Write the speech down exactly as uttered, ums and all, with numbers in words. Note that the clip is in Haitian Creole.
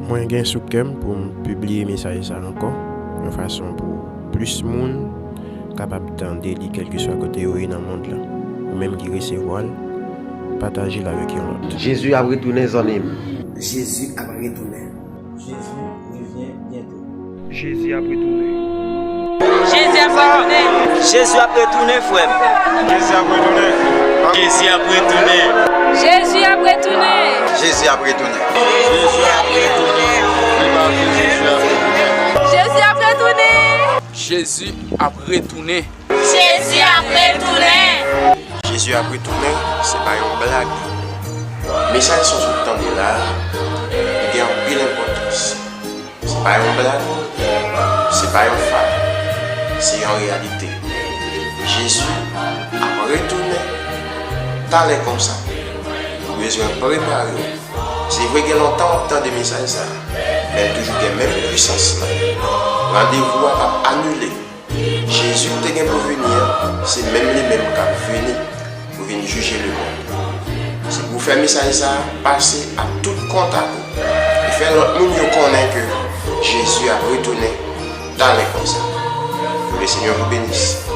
Mwen gen sou kè m pou m pibliye mesaj sa ankò, yon fason pou plis moun kapab tande li kèlkeswa kote yo ye nan mond lan. Ou menm ki resevwa l, pataje l avèk yon lòt. Jezi ap retounen, zanmi m. Jezi ap retounen. Jezi revyen byento. Jezi ap retounen. Jezi ap retounen. Jezi ap retounen, frè m. Jezi ap retounen. Jezi ap retounen. Jezi ap retounen. Jezi ap retounen. Jezi ap retounen. Jezi ap retounen. Jezi ap retounen. Jezi ap retounen. Jezi ap retounen. Jezi ap retounen, se pa yon blag. Mesaj sa w sot tande la a, li gen anpil enpòtans. Se pa yon blag, se pa yon fab, se yon reyalite. Jezi ap retounen talè konsa. Ou bezwen prepare w. Se vre gen lontan w ap tande mesaj sa a, men l toujou gen menm pwisans lan. Randevou a p ap anile. Jezi ki te gen pou vini an, se menm li menm k ap vini pou vin jije lemonn. Se pou w fè mesaj sa a pase ak tout kontak ou e fè lòt moun yo konnen ke Jezi ap retounen talè konsa. Ke Lesenyè vou benis.